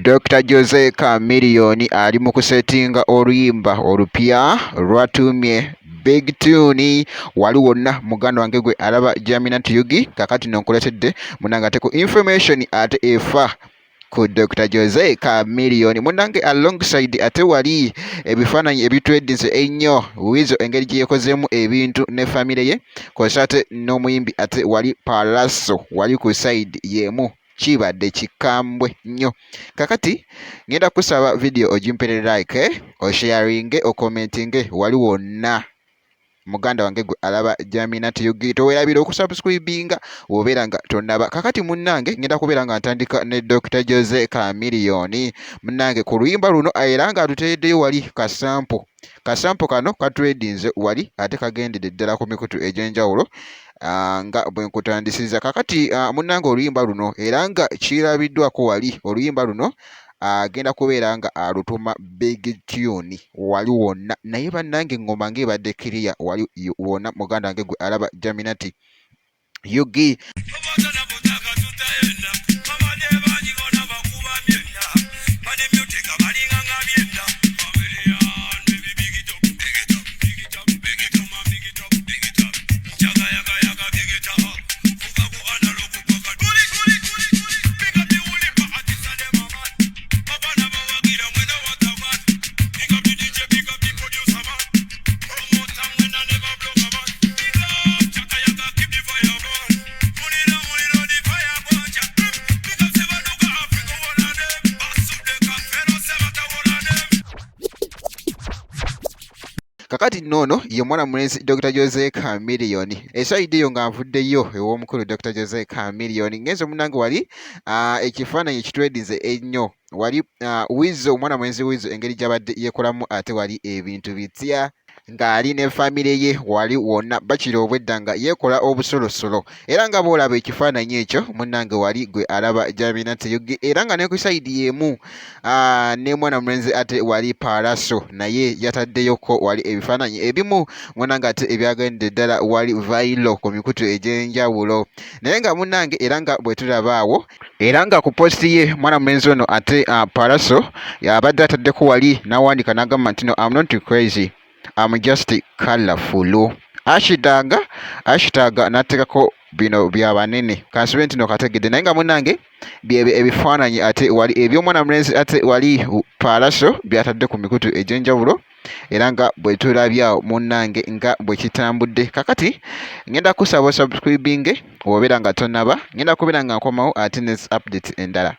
Dokita Jose Chameleone ali mu kusetinga oluyimba olupya lwatuumye Big Tune. Wali wonna muganda wange gwe alaba Jaminat Yugi, kakati no nkuleetedde munange ate ku information ate efa ku Dr. Jose Chameleone munange alongside ate wali ebifaananyi ebitweddize ennyo Weasel engeri gye yekozeemu ebintu ne famire ye kw'ossa ate n'omuyimbi ate wali Pallaso wali ku side y'emu kibadde kikambwe nnyo. Kakati ngenda kusaba video ogimpere like, osharinge, okomentinge wali wonna muganda wange gwe alaba Jaminat UG, towerabira okusubscribinga wobeera nga tonaba. Kakati munnange ngenda kubeera nga ntandika ne Dr. Jose Chameleone munnange ku luyimba luno, era nga atuteereddeyo wali kasampo. Kasampo kano katwedinze wali ate kagendedde ddala ku mikutu egy'enjawulo nga bwe nkutandisiza. Kakati munnange oluyimba luno era nga kirabiddwako wali oluyimba luno agenda kubeera nga alutuma Big Tune wali wonna, naye bannange eŋŋoma ng'ebadde kiriya wali wonna muganda wange gwe alaba Jaminati UG. Kakati nno ono ye mwana mulenzi Dokita Jose Chameleone. Esayidi eyo nga nvuddeyo ew'omukulu Dokita Jose Chameleone, ngenze munnange wali ekifaananyi ekitwedize ennyo wali Weasel, omwana mulenzi Weasel engeri gy'abadde yeekolamu ate wali ebintu bitya ng'ali ne famire ye wali wonna bakira obwedda nga yeekola obusolosolo, era nga bw'olaba ekifaananyi ekyo munnange wali gwe alaba Jaminat UG, era nga ne ku sayidi y'emu ne mwana mulenzi ate wali Pallaso naye yataddeyoko wali ebifaananyi ebimu munnange ate ebyagendedde ddala wali viral ku mikutu egy'enjawulo. Naye nga munnange era nga bwe tulaba awo, era nga ku posti ye mwana mulenzi ono ate Pallaso abadde ataddeko wali n'awandiika n'agamba nti no, I'm not crazy, I'm just colorful. Hashtag, hashtag n'ateekako bino bya banene, kansube nti no kategedde. Naye nga munnange byebyo ebifaananyi ate wali eby'omwana mulenzi ate wali Pallaso by'atadde ku mikutu egy'enjawulo, era nga bwe tulabye awo munnange nga bwe kitambudde. Kakati ngenda kusaba osubscribinge bw'obeera nga tonnaba, ngenda kubeera nga nkomawo ate ne update endala.